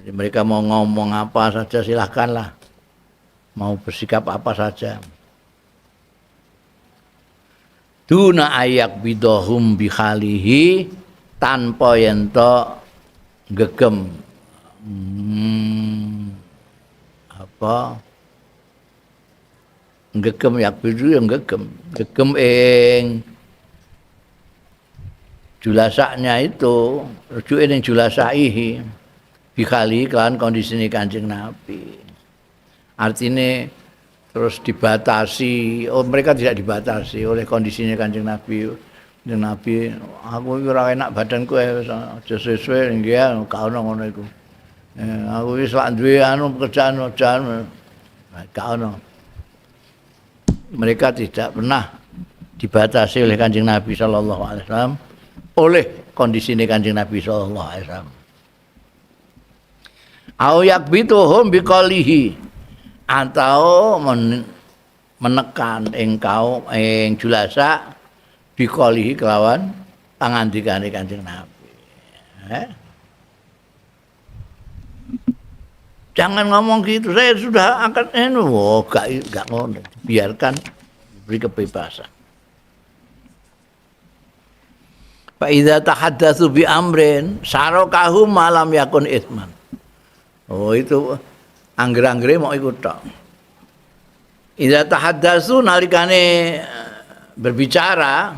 Jadi mereka mau ngomong apa saja silahkanlah, mau bersikap apa saja. Duna ayak bidohum bikhalihi, tanpa yento gegem. Apa gegem yak bidu yang gegem, gegem ing julasaknya itu, rujuke ning julasaihi bikhali kan kondisine Kanjeng Nabi. Artine terus dibatasi, oh mereka tidak dibatasi oleh kondisinya Kanjeng Nabi. Kanjeng Nabi, aku iki ora enak badanku aja suwe-suwe nggih gak ono ngono iku. Aku wis lak duwe anu pekerjaan aja gak ono. Mereka tidak pernah dibatasi oleh Kanjeng Nabi sallallahu alaihi wasallam oleh kondisine Kanjeng Nabi sallallahu alaihi wasallam. Au yakbituhum biqalihi atau menekan ing kaum ing julasa biqalihi kelawan pangandikane Kanjeng Nabi. Jangan ngomong gitu, saya sudah angkat oh, gak ngono. Biarkan beri kebebasan. Fa idza tahaddatsu bi amrin sarakahu malam yakun itsman. Oh itu angger-anggere mau ikut tok. Idza tahaddatsu nalikane berbicara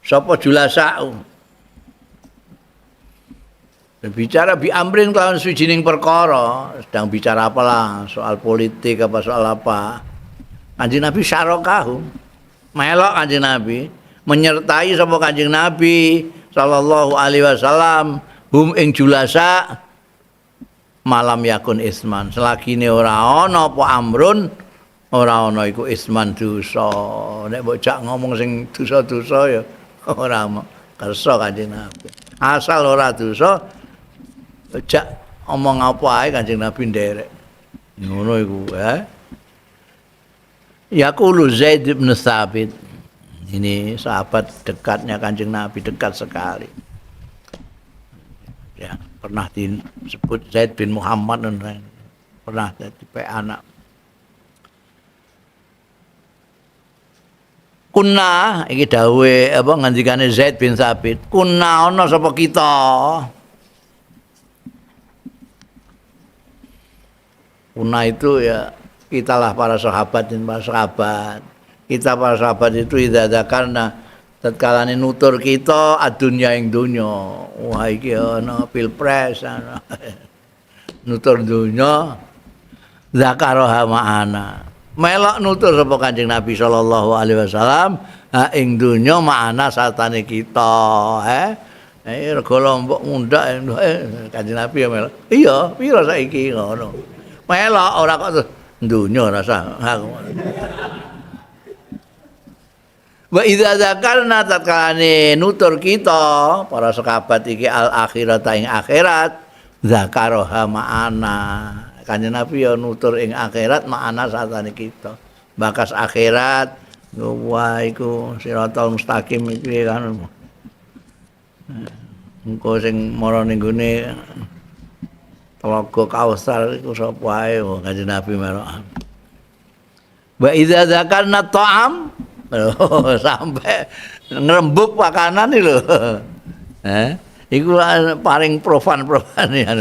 sapa julasa'u berbicara bi amrin kelawan suwijining perkara, sedang bicara apalah, soal politik apa soal apa. Kanjeng Nabi syarakahu, melok Kanjeng Nabi, menyertai sapa Kanjeng Nabi sallallahu alaihi wasallam hum ing julasa malam yakun isman. Selagine ora ana apa amrun, ora ana iku isman dosa. Nek mbok jak ngomong sing dosa-dosa ya ora kersa Kanjeng Nabi. Asal ora dosa jak omong apa ae Kanjeng Nabi nderek. Ngono iku, ya. Yaqulu Zaid bin Tsabit. Ini sahabat dekatnya Kanjeng Nabi, dekat sekali. Ya, pernah disebut Zaid bin Muhammad, pernah dadi anak. Kunna iki dawuhe apa ngendikane Zaid bin Tsabit. Kunna ana sapa kita? Kunna itu ya kitalah para sahabat dan para sahabat. Kita para sahabat itu idza dzakarna tatkalane nutur kita adunya ing donya. Wah iki ana pilpres ana. Nutur donya zakaroha ma'ana. Melok nutur sapa Kanjeng Nabi sallallahu alaihi wasallam ing donya ma'ana sartane kita, rego lombok mundhak Kanjeng Nabi ya melok. Iya, pira saiki ngono. Melok ora kok donya rasa aku. Wa idza dzakarna tatkalane nutur kita para sahabat iki al akhirat ing akhirat zakaroha ma'ana. Kanjeng Nabi ya nutur ing akhirat ma'ana satane kita. Bakas akhirat wah iku siratal mustaqim iki kan. Engko sing mara ning gone telaga Kausar iku sapa ae Kanjeng Nabi melok. Wa idza dzakarna ta'am sampai ngrembug pakanan iki lho. Iku paling profan-profan ya.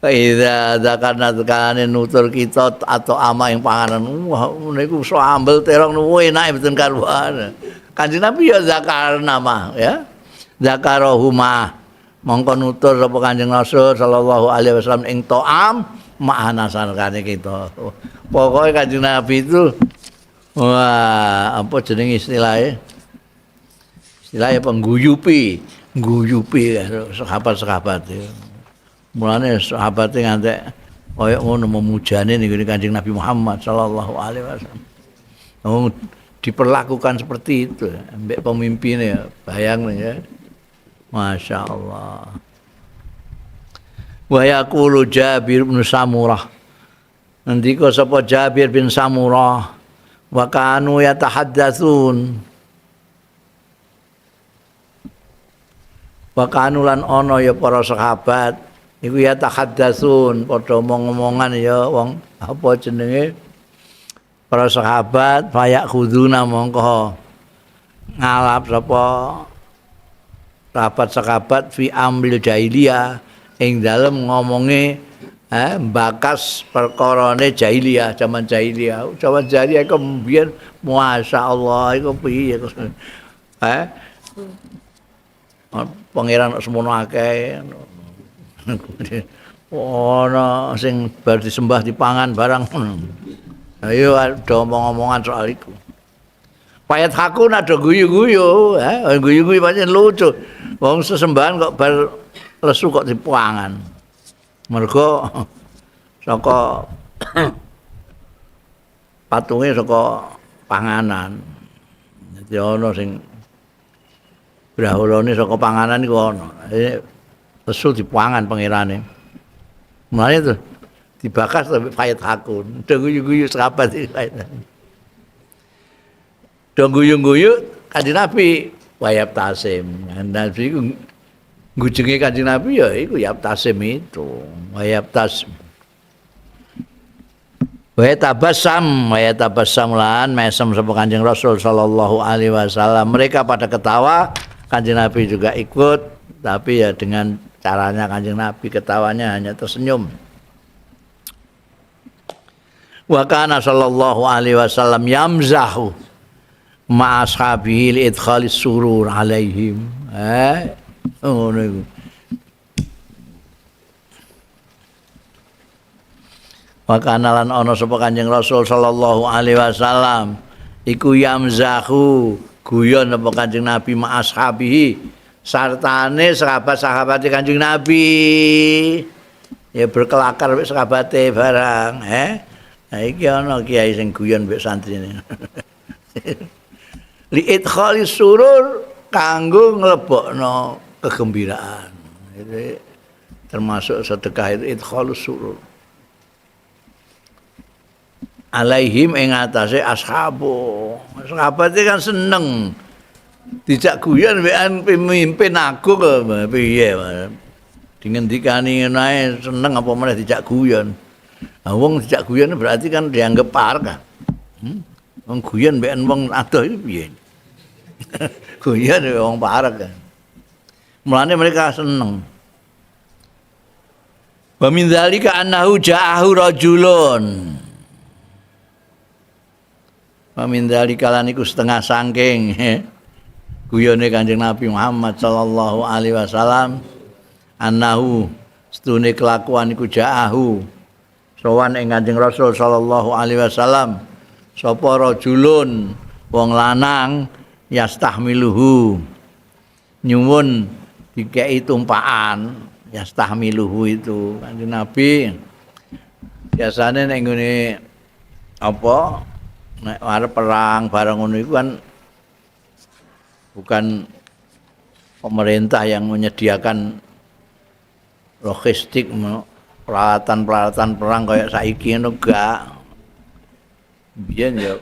Wa idza dzakarna ta'ane nutur kita atau ama ing panganan. Wah niku sambel terong enak mboten karuan. Kanjeng Nabi ya zakarna mah ya. Zakarahuma mongko nutur sapa Kanjeng Rasul sallallahu alaihi wasallam ing ta'am ma'ana sarkane kita. Pokoke Kanjeng Nabi itu wah, apa jeneng istilahnya? Istilahnya pengguyupi, guyupi sahabat-sahabat. Mulane sahabate ngantek kaya ngono memujane ning Kanjeng Nabi Muhammad sallallahu alaihi wasallam. Oh, diperlakukan seperti itu ambek pemimpinnya, bayang ya. Masya Allah. Wa yaqulu Jabir bin Samurah. Ngendika sapa Jabir bin Samurah, wa kanu yatahaddatsun. Wa kanu lan ana ya para sahabat iku yatahaddatsun padha omong-omongan ya wong apa jenenge para sahabat fayak khuduna mongko ngalap sapa sahabat-sahabat fi amril jahiliyah ing dalem ngomonge bakas perkarane jahiliyah, zaman jahiliyah. Zaman jahiliyah iku mbiyen masyaallah iku piye pangeran semono akeh. Ono sing bar disembah dipangan barang. Ayo ada omong-omongan soal iku. Payat aku ada guyu-guyu, guyu-guyu pancen lucu. Wong sesembahan kok bar lesu kok dipangan. Mergo saka Patunge saka panganan. Dadi ana sing brahalane saka panganan iku ana. Lesu dipangan pangerane. Mulane terus dibakas sampe payet hakun. Do guyu-guyu sahabat iki. Do guyu-guyu Kanjeng Nabi wayab tasim. Nabi iku gujenge Kanjeng Nabi ya iku yab tasim itu. Wayab tasim. Wa yatabassam lan mesem sapa Kanjeng Rasul sallallahu alaihi wasallam. Mereka pada ketawa, Kanjeng Nabi juga ikut, tapi ya dengan caranya Kanjeng Nabi ketawanya hanya tersenyum. Wa kana sallallahu alaihi wasallam yamzahu ma'a ashabihi li idkhalis surur alaihim. Ngono iku. Wa kana lan ana sapa Kanjeng Rasul sallallahu alaihi wasallam iku yamzahu guyon apa Kanjeng Nabi ma ashabihi sartane sahabat-sahabate Kanjeng Nabi ya berkelakar wek sahabate barang Nah iki ana kiai sing guyon wek santrine. Li idkhalis surur kanggo nglebokno kegembiraan. Itu termasuk sedekah itu idkhalus surur. Alaihim ing atase ashabu. Sahabat kan seneng dijak guyon wekan pemimpin agung piye. Dingendikani ngono ae seneng apa meneh dijak guyon. Nah, wong dijak guyon berarti kan dianggap parek kan. Wong guyon wekan wong adoh iki piye? Guyon wong parek kan. Mulane mereka seneng. Wa min dzalika annahu ja'ahu rajulun. Wa min dzalika lan iku setengah saking guyone Kanjeng Nabi Muhammad sallallahu alaihi wasallam annahu stune kelakuan iku ja'ahu sowan ing Kanjeng Rasul sallallahu alaihi wasallam sapa rajulun wong lanang yastahmiluhu nyuwun dikeki tumpakan. Yastahmiluhu itu Kanjeng Nabi biasane nek nggone apa nek arep perang barang ngono iku kan bukan pemerintah yang menyediakan logistik peralatan-peralatan perang kayak saiki ngono gak. Biyen ya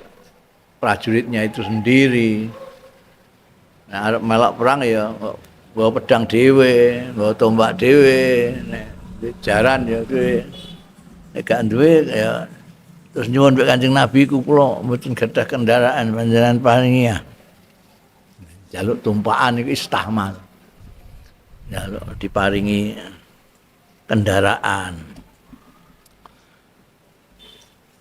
prajuritnya itu sendiri. Nek arep melok perang ya bawa pedang dhewe, bawa tombak dhewe, nek jaran ya duwe. Nek gak duwe ya terus nyuwun mbek Kanjeng Nabi ku kula mboten gadah kendaraan panjenengan paringi ya. Jaluk tumpakan iku istahmal. Jaluk diparingi kendaraan.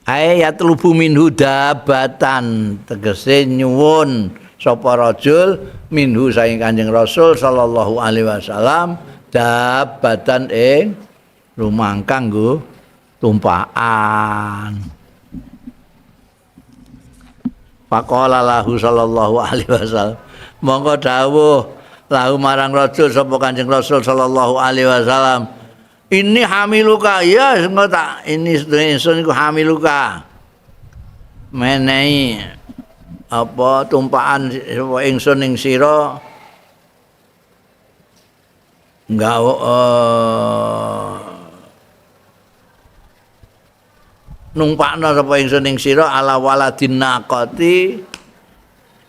Ayat lubu minhu dabatan tegese nyuwun sapa rajul minhu saking Kanjeng Rasul sallallahu alaihi wasallam dabatan ing rumangkang nggo tumpakan. Faqala lahu sallallahu alaihi wasallam mongko dawuh lahu marang rajul sapa Kanjeng Rasul sallallahu alaihi wasallam ini hamiluka ya engko tak ini ingsun iku hamiluka menehi apa tumpakan sapa ingsun ing sira nggawa numpakna sapa ingsun ing sira ala waladin naqati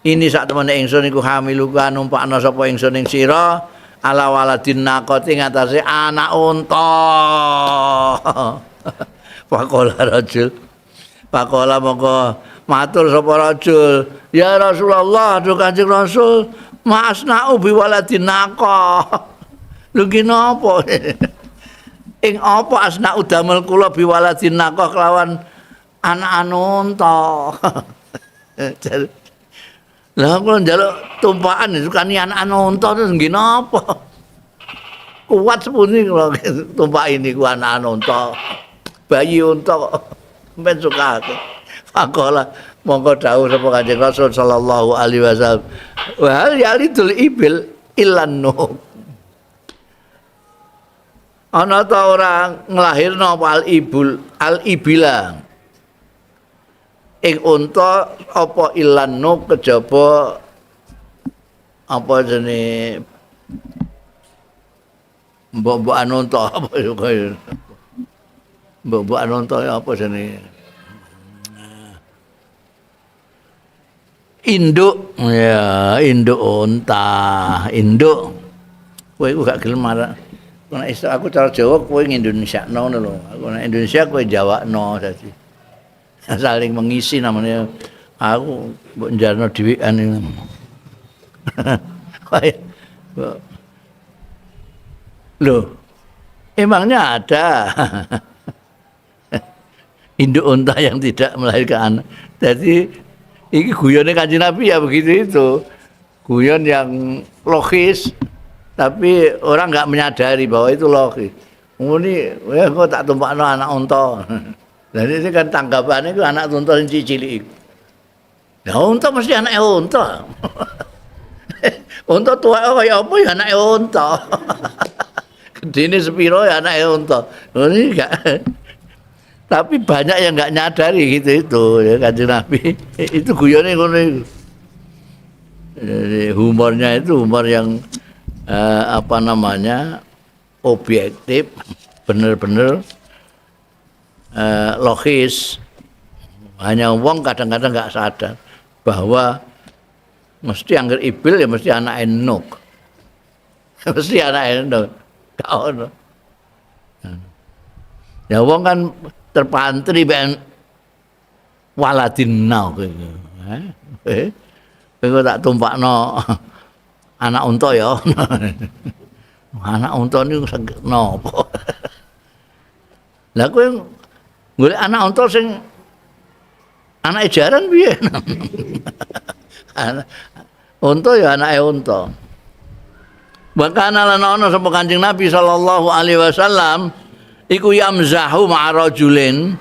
ini sak temene ingsun iku hamiluka numpakna sapa ingsun ing sira ala waladin naqati ngatasé anak unta. Faqala rajul faqala mongko matur sapa rajul ya Rasulullah duh Kanjeng Rasul ma'asna'u bi waladin naqa lho ki napa ing apa asna'u damel kula bi waladin naqa kelawan anak unta. Lah kula njaluk tumpakan sukani anak unta terus nggih napa? Kuat sepundi kula tumpaki niku anak unta. Bayi unta kok men suka aku. Faqala mongko dawuh sapa Kanjeng Rasul sallallahu alaihi wasallam wa hal yalidul ibil illan nuh. Ana ta ora nglahirno apa al ibul al ibila ing unta apa ilan nuk kejaba apa jenenge mbok-mbokan unta apa kaya mbok-mbokan unta apa jenenge induk ya induk unta induk kowe iku gak gelem marah. Nek iso aku cara Jawa kowe ngindonesiakno ngono lho. Aku nek Indonesia kowe Jawakno dadi. Saling mengisi namanya. Aku mbok njarno dhewean iki. Loh, emangnya ada induk unta yang tidak melahirkan anak. Jadi iki guyone Kanjeng Nabi ya begitu itu. Guyon yang logis. Tapi orang nggak menyadari bahwa itu logis. Ngene, ya kok tak tumpakno anak unta. Lah ini kan tanggapannya itu anak unta sing cilik iku. Lah unta mesti anake unta. Unta tuwek kaya apa ya anake unta. Gedene sepiro ya anake unta. Ini enggak. Tapi banyak yang nggak nyadari gitu itu ya Kanjeng Nabi. Itu guyone ngono iku. Jadi humornya itu humor yang apa namanya objektif, bener-bener logis. Hanya wong kadang-kadang nggak sadar bahwa mesti angger ibil ya mesti anak enuk, mesti anak enuk. Gak ono. Ya wong kan terpantri ben waladin nau gitu. Kowe tak tumpakno anak unta ya. Anak unta niku napa? Lah kowe golek anak unta sing anake jaran piye? Unta ya anake unta. Bahkan lan ana sapa Kanjeng Nabi sallallahu alaihi wasallam iku yamzahu ma'a rajulin,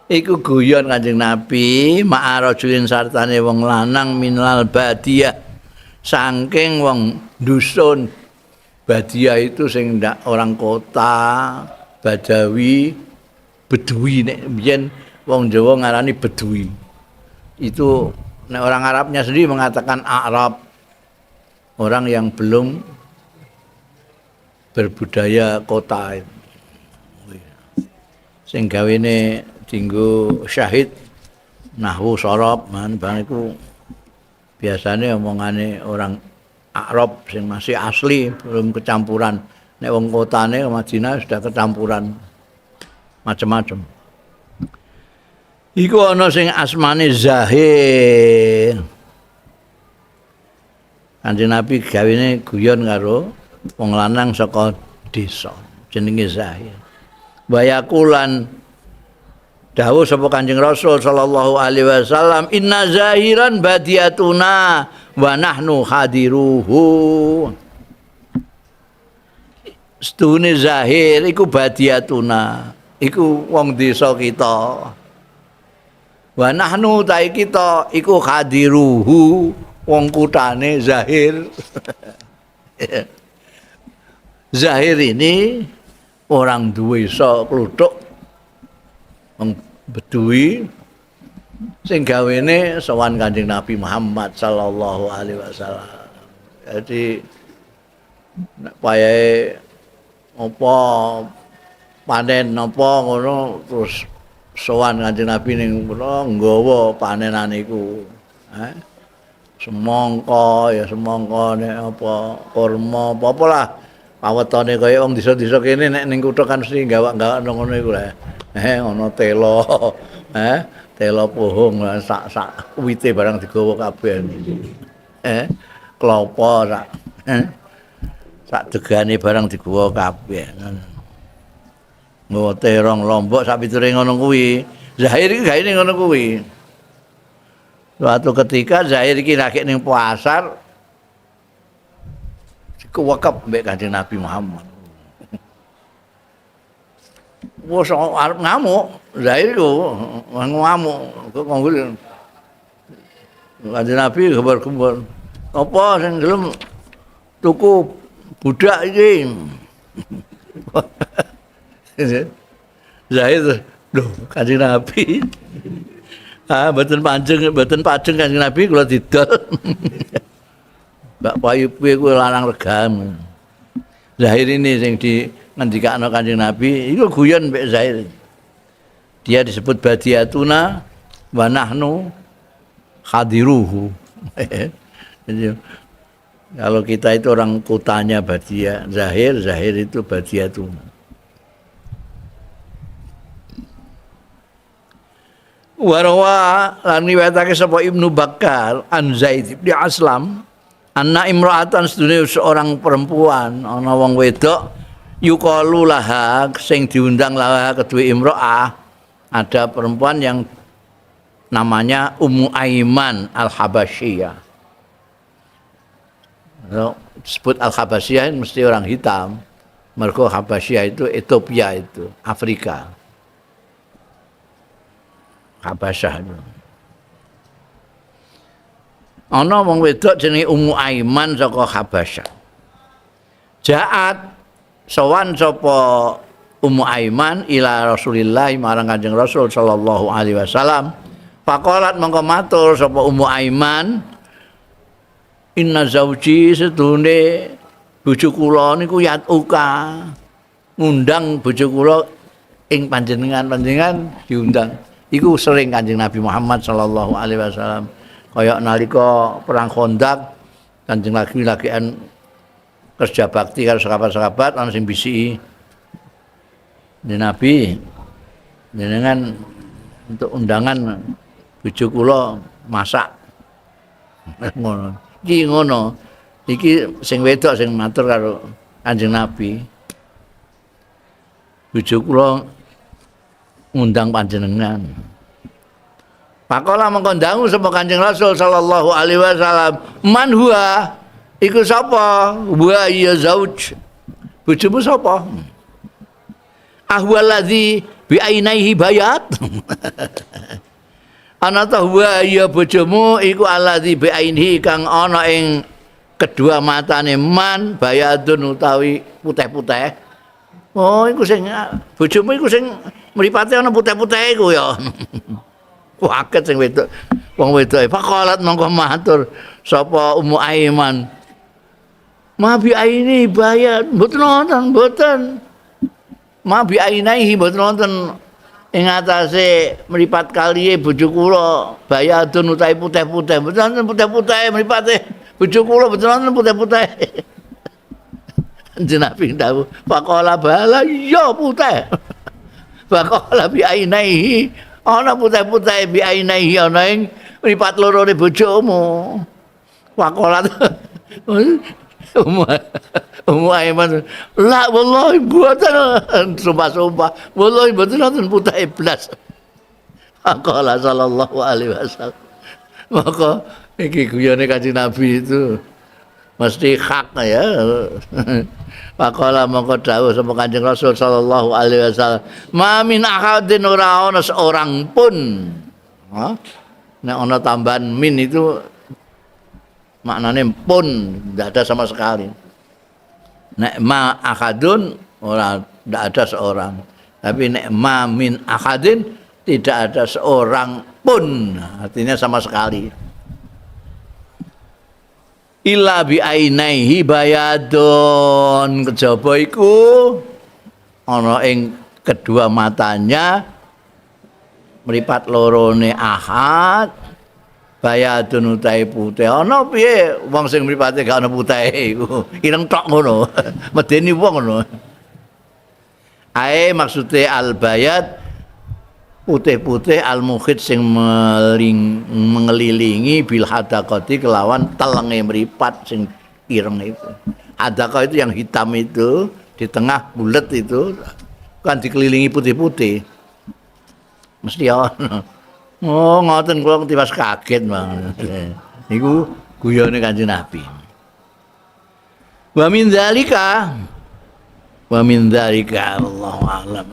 iku guyon Kanjeng Nabi ma'a rajulin sartane wong lanang minal badiyah saking wong dusun. Badia itu sing ndak orang kota, badawi, bedui nek biyen wong Jawa ngarani bedui. Itu nek orang Arabnya sendiri mengatakan Arab, orang yang belum berbudaya kota. Sing gawene dinggo syahid nahwu sorob man bang iku biasane omongane orang Arab sing masih asli belum kecampuran. Nek wong kotane Madinah sudah kecampuran macam-macam. Iku ana sing asmane Zahir. Kanjeng Nabi gawene guyon karo wong lanang saka desa jenenge Zahir. Wayakulan dawuh sapa Kanjeng Rasul sallallahu alaihi wasallam, inna zahiran badiatuna wa nahnu hadiruhu. Stune Zahir iku badiatuna, iku wong desa kita. Wa nahnu ta kita iku hadiruhu, wong kutane Zahir. Zahir ini orang desa kluthuk, wong Bedui sing gawene sowan Kanjeng Nabi Muhammad sallallahu alaihi wasallam. Jadi nek payahe apa panen apa ngono terus sowan Kanjeng Nabi ning ngono nggawa panenan iku. Semangka ya semangka nek apa kurma apa-apa lah. Pawetane kaya wong desa-desa kene nek ning kutha kan mesti gawak-gawak ngono iku lah. Ana telo. Telo pohong sak-sak wite barang digawa kabeh. Klopo sak sak degane barang digawa kabeh. Nggawa terong lombok sak piture ngono kuwi. Zahir iki gaene ngono kuwi. Suatu ketika Zahir iki lagi ning pasar dikuwekep mbek Kanjeng Nabi Muhammad. Wes arep ngamuk, Zahir ku ngamuk, kok nganggo Kanjeng Nabi gembar-gembor. Apa sing gelem tuku budak iki? Zahir lho Kanjeng Nabi. Ah mboten pajeng Kanjeng Nabi kula didol. Mbak payu piye kuwi larang regam. Zahir ini sing di ngendikakno Kanjeng Nabi iku guyon mbek Zahir. Dia disebut badiatuna wa nahnu hadiruhu. Jadi, kalau kita itu orang kotanya badia, Zahir, Zahir itu badiatuna. Warwa lan riwayatake sapa Ibnu Bakar an Zaid bin Aslam anna imra'atan sedune seorang perempuan ana wong wedok yuqalu laha sing diundang laha kedue imra'ah, ada perempuan yang namanya Ummu Aiman Al-Habasyiyah. Disebut Al-Habasyiyah mesti orang hitam. Mergo Habasyiyah itu Ethiopia itu, Afrika. Habasyah itu. Ana wong wedok jenenge Ummu Aiman saka Habasyah. Jaat sowan sapa Ummu Aiman ila Rasulillah marang Kanjeng Rasul sallallahu alaihi wasallam. Faqalat mongko matur sapa Ummu Aiman, inna zauji sedune bojo kula niku yatuka ngundang bojo kula ing panjenengan-panjenengan diundang. Iku sering Kanjeng Nabi Muhammad sallallahu alaihi wasallam. Kaya nalika perang Khandaq Kanjeng Nabi lagian kerja bakti karo sahabat-sahabat ana sing bisiki. Nabi jenengan untuk undangan bojo kula masak. Ngono. Iki ngono. Iki sing wedok sing matur karo Kanjeng Nabi. Bojo kula ngundang panjenengan. Pakola mengko ndangu sapa Kanjeng Rasul sallallahu alaihi wasallam, man huwa iku sapa? Huwa ya zauj. Bojomu sapa? Ahwa allazi bi ainaihi bayat. Ana ta huwa ya bojomu iku allazi bi ainihi kang ana ing kedua matane man bayadun utawi putih-putih. Oh iku sing bojomu iku sing mripate ana putih-putih iku ya. Kaget sing wedok. Wong wedoke faqalat mongko matur sapa Ummu Aiman. Ma bi aini bayat mboten wonten mboten. Ma bi ainaihi mboten wonten ing atase mripat kaliye bojo kula bayadun utawi putih-putih. Mboten wonten putih-putih mripate bojo kula mboten wonten putih-putih. Kanjeng Nabi dawuh faqala bala ya putih. Faqala bi ainaihi ana putih-putih bi ainaihi ana ing mripat lorone bojomu. Faqala Ummu Aiman la wallahi mboten sumpah-sumpah wallahi mboten wonten putih blas. Faqala sallallahu alaihi wasallam. Maka iki guyone Kanjeng Nabi itu mesti hak ya. Faqala mongko dawuh sapa Kanjeng Rasul sallallahu alaihi wasallam, ma min ahadin ora ana seorang pun. Ha? Nek ana tambahan min itu maknane pun, ndak ada sama sekali. Nek ma ahadun ora ndak ada seorang. Tapi nek ma min ahadin tidak ada seorang pun, artinya sama sekali. Illa bi ainaihi bayadun, kejaba iku ana ing kedua matanya mripat lorone ahad bayadun utahe putih. Ana piye wong sing mripate gak ana putihe iku ireng tok ngono, medeni wong ngono. Ae maksude al bayad putih-putih al-muhit sing mengelilingi bil hadaqati kelawan telenge mripat sing ireng itu. Hadaqah itu yang hitam itu di tengah bulat itu kan dikelilingi putih-putih. Mesti ono. Oh, ngoten kula tiwas kaget banget. Niku guyone Kanjeng Nabi. Wa min dzalika Allahu a'lam.